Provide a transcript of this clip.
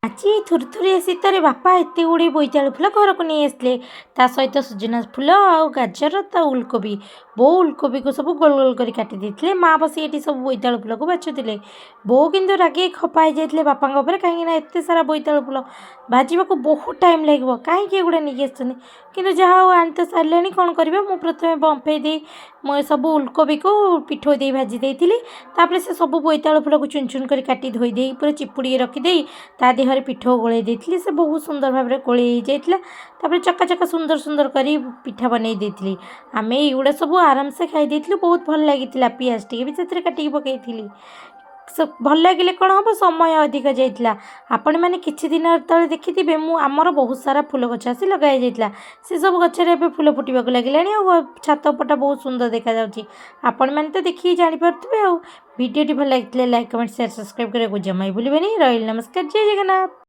ଆଜି ଥୁରଥୁରିଆ ଶୀତରେ ବାପା ଏତେ ଗୁଡ଼ିଏ ବୋଇତାଳୁ ଫୁଲ ଘରକୁ ନେଇ ଆସିଲେ। ତା ସହିତ ସୁଜୁନା ଫୁଲ ଆଉ ଗାଜର, ତା ଉଲକୋବି। ବୋଉ ଉଲକୋବିକୁ ସବୁ ଗୋଲ ଗୋଲ କରି କାଟି ଦେଇଥିଲେ। ମା ବସି ଏଠି ସବୁ ବୋଇତାଳୁ ଫୁଲକୁ ବାଛୁଥିଲେ। ବୋଉ କିନ୍ତୁ ରାଗିକି ଖପା ହେଇଯାଇଥିଲେ ବାପାଙ୍କ ଉପରେ, କାହିଁକିନା ଏତେ ସାରା ବୋଇତାଳୁ ଫୁଲ ଭାଜିବାକୁ ବହୁତ ଟାଇମ୍ ଲାଗିବ, କାହିଁକି ଏଗୁଡ଼ା ନେଇକି ଆସିଛନ୍ତି? କିନ୍ତୁ ଯାହା ହଉ, ଆଣି ତ ସାରିଲେଣି, କ'ଣ କରିବା? ମୁଁ ପ୍ରଥମେ ବମ୍ଫେଇ ଦେଇ ମୁଁ ଏସବୁ ଉଲକୋବିକୁ ପିଠଉ ଦେଇ ଭାଜି ଦେଇଥିଲି। ତାପରେ ସେ ସବୁ ବୋଇତାଳୁ ଫୁଲକୁ ଚୁନ ଚୁନ କରି କାଟି ଧୋଇ ଦେଇ, ପୁରା ଚିପୁଡ଼ିକି ରଖିଦେଇ, ତା ଦେହରେ ପିଠଉ ଗୋଳେଇ ଦେଇଥିଲି। ସେ ବହୁତ ସୁନ୍ଦର ଭାବରେ ଗୋଳେଇ ହେଇଯାଇଥିଲା। ତାପରେ ଚକା ଚକା ସୁନ୍ଦର ସୁନ୍ଦର କରି ପିଠା ବନେଇ ଦେଇଥିଲି। ଆମେ ଏଇଗୁଡ଼ା ସବୁ ଆରାମସେ ଖାଇ ଦେଇଥିଲୁ। ବହୁତ ଭଲ ଲାଗିଥିଲା। ପିଆଜ ଟିକେ ବି ସେଥିରେ କାଟିକି ପକାଇଥିଲି। ଭଲ ଲାଗିଲେ କ'ଣ ହେବ, ସମୟ ଅଧିକ ଯାଇଥିଲା। ଆପଣମାନେ କିଛି ଦିନ ତଳେ ଦେଖିଥିବେ, ମୁଁ ଆମର ବହୁତ ସାରା ଫୁଲ ଗଛ ଆସି ଲଗା ହେଇଯାଇଥିଲା। ସେସବୁ ଗଛରେ ଏବେ ଫୁଲ ଫୁଟିବାକୁ ଲାଗିଲାଣି ଆଉ ଛାତ ଉପରଟା ବହୁତ ସୁନ୍ଦର ଦେଖାଯାଉଛି। ଆପଣମାନେ ତ ଦେଖିକି ଜାଣିପାରୁଥିବେ। ଆଉ ଭିଡ଼ିଓଟି ଭଲ ଲାଗିଥିଲେ ଲାଇକ୍, କମେଣ୍ଟ, ସେୟାର, ସବସ୍କ୍ରାଇବ୍ କରିବାକୁ ଜମା ବି ଭୁଲିବେନି। ରହିଲି, ନମସ୍କାର, ଜୟ ଜଗନ୍ନାଥ।